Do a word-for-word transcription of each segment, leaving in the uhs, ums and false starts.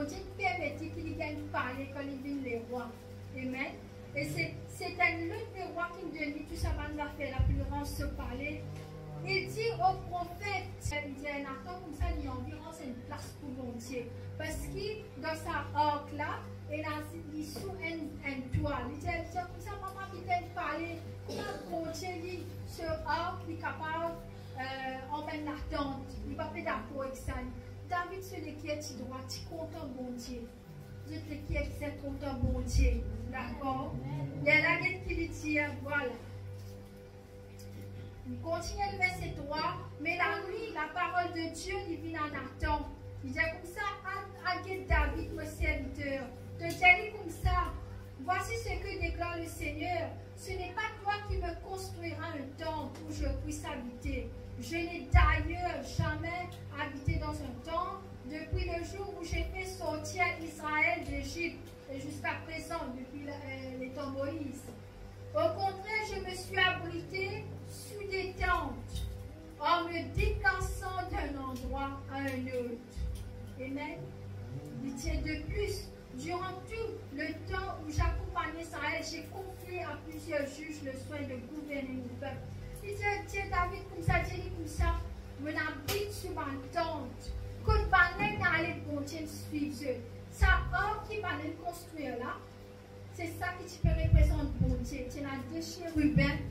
Bondie permet li ki li gagn pale kan li vinn lerwa. Amen. E se, se enn lot lerwa ki donn li tou sa bann zafer la, pou li rans so pale. Li dir o profet, li dir Natan koumsa li anvi rans enn plas pou Bondie. Parski dan sa ark la, ena li sou enn, enn twal. Li dir, li dir koumsa, mama, li gagn pale, kouma Bondie li, so ark, li kapav, eh, anmenn latant. Li pa pe dakor ek sa. David so leker ti drwat, ti kontan Bondie. Zot leker bizin kontan Bondie. Dakor? Lerla get ki li dir, vwala. Nou kontinie le verse trwa, me lanwit, laparol de Die li vinn a Natan. Li dir koumsa, al, al get David, mo serviter. To dir li koumsa, voici ce que déclare le Seigneur, ce n'est pas toi qui me construiras un temple où je puisse habiter. Je n'ai d'ailleurs jamais habité dans un temple depuis le jour où j'ai fait sortir Israël d'Égypte et jusqu'à présent, depuis la, euh, le temps Moïse. Au contraire, je me suis abrité sous des tentes, en me déplaçant d'un endroit à un autre. Amen. Li dir de plus, durant tout le temps où j'accompagnais Israël, j'ai confié à plusieurs juges le soin de gouverner mon peuple. Li dir, dir David koumsa, dir li koumsa, mo abit sou bann tant, kot bann nek ale Bondie swiv zot. Sa ark ki bann nek konstrir la, se sa ki ti pe reprezant Bondie. Ti ena de cheribin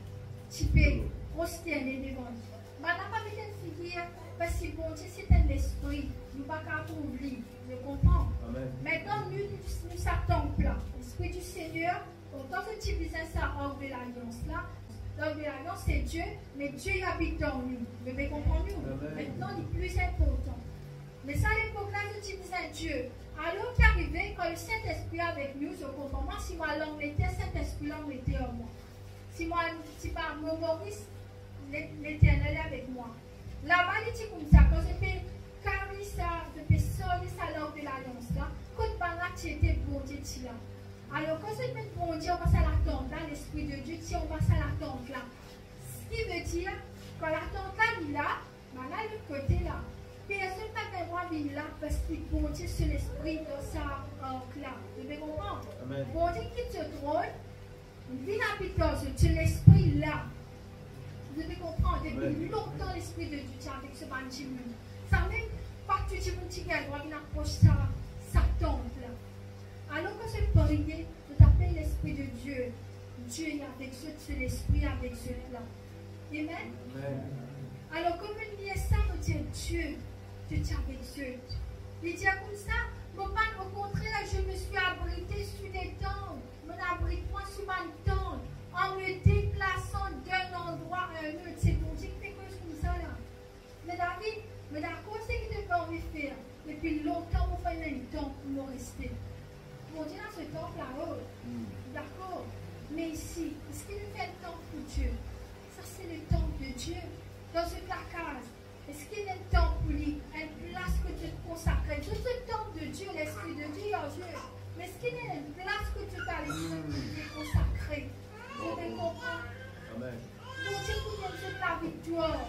ti pe prosterne devan li. Bannla pa met enn figir, parski Bondie se enn lespri, nou pa kapav trouv li. Zot konpran? Amen. Aster nou, nou, nou sa tanp la. Lespri di Segner, bon, kan zot ti bizin sa ark de lalians la, l'arche de l'alliance, c'est Dieu, mais Dieu il habite dans nous. Zot pe konpran nou? Amen. Aster li pli inportan. Me sa lepok la, zot ti bizin Die. Alor ki arive, kan Lesintespri avek nou, zot konpran mwa, si mwa al Langleter, Sintespri Langleter ar mwa. Si mwa ti pa Moris, Le-, Leternel avek mwa. Laba li ti koumsa, kan zot pe kari sa, zot pe sarye sa l'arche de l'alliance la, kot bannla ti ete, Bondie ti la. Alor, kan zot met Bondie anba sa latant la, Lespri de Die ti anba sa latant la. Seki ve dir, kan latant la li la, bannla lot kote la, personn pa gagn drwa vinn la, parski Bondie so Lespri dan sa ark la. Zot pe konpran? Amen. Bondie kit so tronn, li vinn abit dan zot, so Lespri la. Zot pe konpran? Depi lontan, Lespri de Die ti avek so bann dimoun. Samem pa tou dimoun ti gagn drwa vinn apros sa, sa tant la. Alor, kan zot priye, zot apel Lespri de Die. Die avek zot, so Lespri avek zot la. Amen. Amen. Alor, kan nou lir sa, nou dir, Die, Die ti avek zot. Li dir koumsa, mo bann, au contraire, je me suis abrité sous des tentes. Mo abrit mwa sou bann tant, en me déplaçant d'un endroit à un autre. Se Bondie ki pe koz koumsa la. Me David, mo dakor seki to pe anvi fer. Depi lontan mo fer enn tanp pou mo reste. Bondie ena so tanp lao. Hmm. Dakor. Me isi, eski nou fer enn tanp pou Die? Sa se le tanp de Die. Dan zot lakaz, eski ena enn tanp pou li, enn plas kot zot konsakre? Zot, zot tanp de Die, Lespri de Die ar zot. Me eski ena enn plas kot zot ale, zot konsakre? Zot pe konpran? Amen. Bondie pou donn zot laviktwar.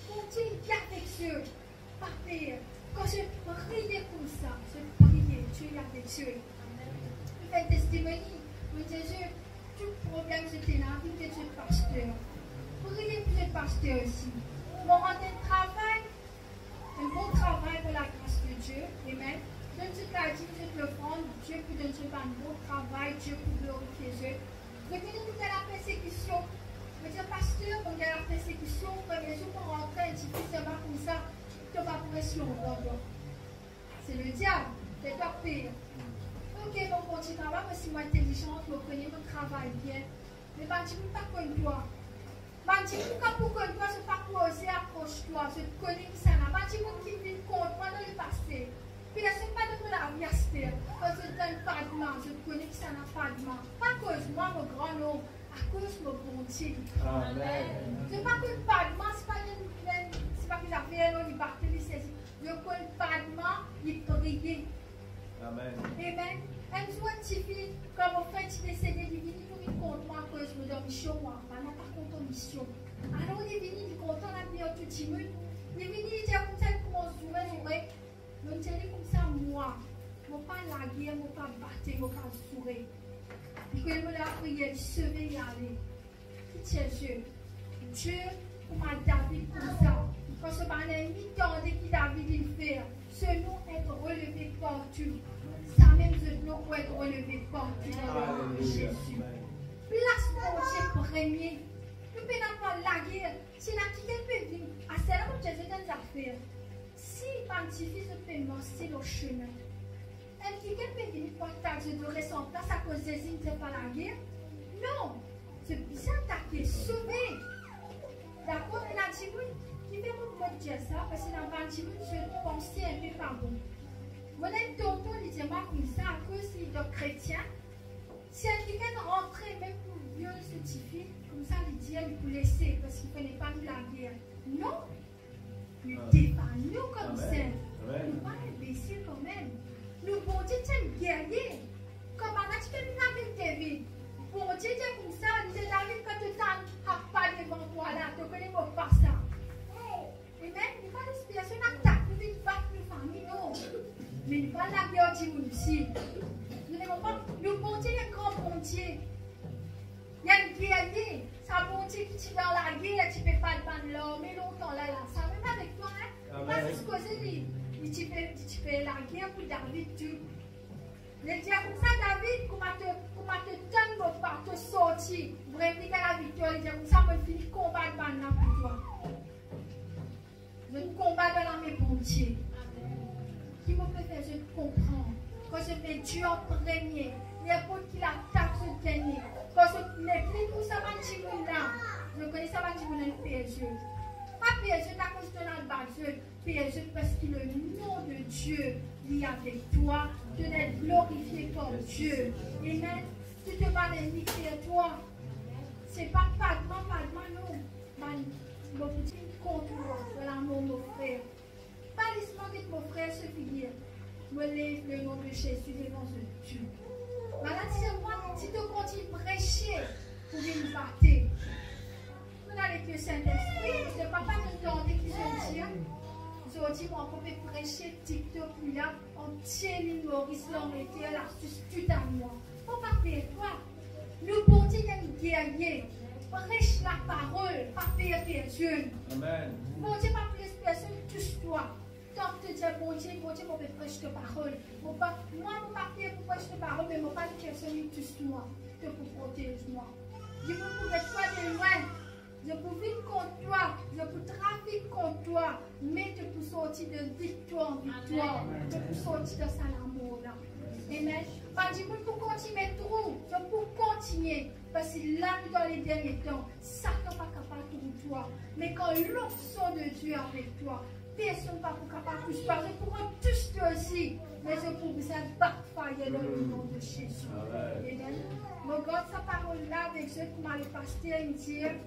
Bondie li avek zot. Pa per. Kan zot priye koumsa, zot priye, Die avek zot. Amen. Nou fer testimoni, nou dir, tou problem zot ena, vinn get zot paster. Priye pou zot paster osi. Mo rant enn travay, enn bon travay par la grâce de Dieu. Amen. Donn zot ladim, zot lofrann, Die pou donn zot bann bon travay, Die pou glorifie zot. Zot vini, nou gagn lapersekision. Mo dir, paster, mo gagn lapersekision, premie zour mo rantre, enn tifi dir mwa koumsa, to pa pou res lontan, twa. Se le diab, fer twa per. Ok, mo kontign travay, mo si mo intelisan, mo kone mo travay bien. Me bann dimoun pa konn twa. Bann dimoun kan pou konn twa, zot pa pou oze apros twa, zot kone kisannla. Bann dimoun ki vinn kont mwa dan lepase, personn pa dan mo lavi aster. Kan zot tann Padma, zot kone kisannla Padma. Pa akoz mwa, mo gran nom, akoz mo Bondie. Amen. Zot pa konn Padma, se pa enn, enn, se pa ki zafer, non, li bate, li sezi. Zot konn Padma, li priye. Amen. Amen. Enn zour, enn tifi, kan mo frer ti desede, li vini pou vinn kont mwa akoz mo dan mision, mwa. Bannla pa kontan mision. Alor, li vini, li kontan lavi ar tou dimoun. Li vini, li dir koumsa, li koumans zoure, zoure. Mo dir li koumsa, mwa, mo pa bate, mo kapav soure. Li kone mo la priye, li sove, li ale. Ki Dieu, Dieu, kouma David koumsa, kan so bann lennmi tande ki David inn fer, ce nom est relevé partout. Samem zot nom pou et releve partou dan le nom de Jésus. Plas Bondie premie. Nou pena pran lager. Si ena kikenn pe vinn, aster la mo dir zot enn zafer. Si bann tifi zot pe marse lor sime, enn kikenn pe vini pou atak zot, zot res an plas akoz Zezi inn dir pa lager? Non, zot bizin atake, sove. Dakor, ena dimoun ki fer mo, mo dir sa, parski ena bann dimoun zot panse enpe pa bon. Mo ena enn tonton, li dir mwa koumsa, akoz li dan kretien, si enn kikenn rantre mem pou viol so tifi, koumsa li dir li pou lese, parski fode pa nou lager. Non, nou defann nou koumsa. Amen. Nou pa inbesil kanmem. Nou Bondie ti enn gerye. Kan bann la ti pe vinn avek David, Bondie dir koumsa, li dir David, kan to tann apa devan twa la, to kone mo pa sa. Amen. Nou pa les personn atak nou, vinn bat nou fami, non. Me nou pa lager dimoun osi. Nou, nou pa, nou Bondie, li enn gran Bondie. Li enn gerye, sa Bondie ki ti dan lager, ti pe bat bann larme lontan la, la. Samem avek twa, hein? Amen. Pa zis koze li, li ti pe, li ti pe lager pou David tou. Li dir koumsa, David, kouma to, kouma to tann mo pa, to sorti. Vremem li gagn laviktwar, li dir koumsa, mo fini konbat bann la pou twa. Zot konba dan lame Bondie. Ki mo pe fer zot konpran, kan zot met Dieu an premie, ninport ki latak zot gagne, kan zot nepli pou sa bann dimoun la, zot kone sa bann dimoun la inn per zot. Pa per zot akoz to inn al bat zot, per zot parski le nom de Dieu, li avek twa, to inn et glorifie par Dieu. Amen. Tou to bann lennmi per twa. Se pa, pa mwa, pa mwa, non. Bann, mo pou dir kont mwa, dan lamor mo frer. Pa les mwa get mo frer so figir. Mo lev le nom de Jésus devan zot tou. Bann la ti dir mwa, si to kontign prese, pou vinn bate. Ena le Sintespri, mo pa, pa tande ki zot dir. Zordi mo ankor pe prese TikTok, li la, antie lil Moris, Langleter, lasis tou a mwa. Fode pa per twa. Nou Bondie, li enn gerye. Pres laparol, pa per personn. Amen. Bondie pa pou les personn tous twa. Tank to dir Bondie, Bondie, mo pe pres to parol. Mo pa, mwa, mo pa per pou pres to parol, me mo pa les personn tous mwa. To pou protez mwa. Dimoun pou get twa de lwin. Zot pou vinn kont twa, zot pou trafik kont twa, me to pou sorti de viktwar an viktwar, to pou sorti dan sa lamor la. Amen. Bann dimoun pou kontign met trou, zot pou kontigne, parski la nou dan le dernie tan, Satan pa kapav trouv twa. Me kan lonksion de Dieu avek twa, personn pa pou kapav tous twa. Zot pou rod tous twa osi, me zot pou bizin backfire dan le nom de Jésus. Amen. Amen. Mo gard sa parol la avek zot, kouma le paster inn dir,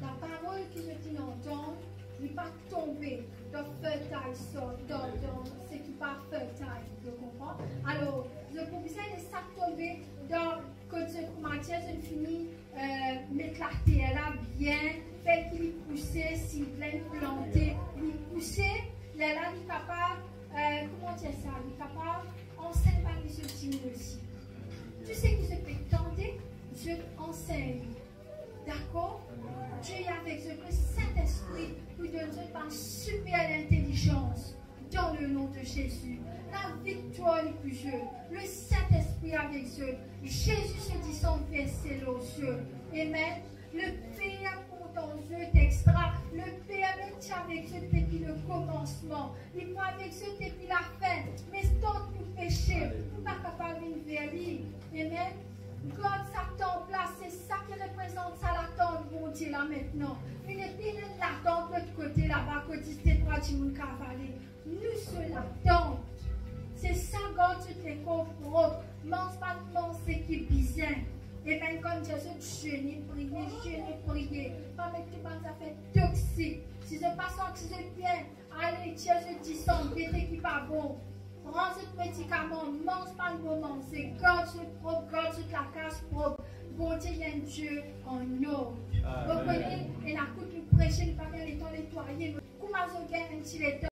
laparol ki zot inn antann, li pa tonbe dan fertile sol, dan, dan seki pa fertile, to konpran? Alor, zot pou bizin les sa tonbe dan kot zot, kouma dir, zot fini, eh, met later la bien, fer ki li pouse, si li plante, li pouse, lerla li kapav, eh, kouma dir sa, li kapav ansegn bann lezot dimoun osi. Tou seki zot pe tande, zot ansegn. Dakor? Dieu avek zot, le Sintespri pou donn zot bann siper lintelizans dan le nom de Jésus. Laviktwar li pou zot. Le Sintespri avek zot. Zezi so disan verse lor zot. Amen. Le Per kontan zot extra. Le Per mem ti avek zot depi le komansman. Li pou avek zot depi lafin, me tank nou pese, nou pa kapav vinn ver li. Amen. Gard sa tanp la, se sa ki reprezant sa latant Bondie la aster. Li nepli enn latant lot kote laba kot zis de trwa dimoun kav ale. Nou so latant. Se sa, gard zot lekor prop, manz bann manze ki bizin. Amen. Kouma dir zot zene, priye, zene, priye. Pa met tou bann zafer toksik. Si zot pa santi zot bien, ale, tir zot disan, gete ki pa bon. Pran zot medikaman, manz bann bon manze, gard zot prop, gard zot lakaz prop. Bondie li enn Die an ord. Amen. Zot kone, ena kout nou prese, nou pa gagn letan netwaye. Kouma zot gagn enn ti letan,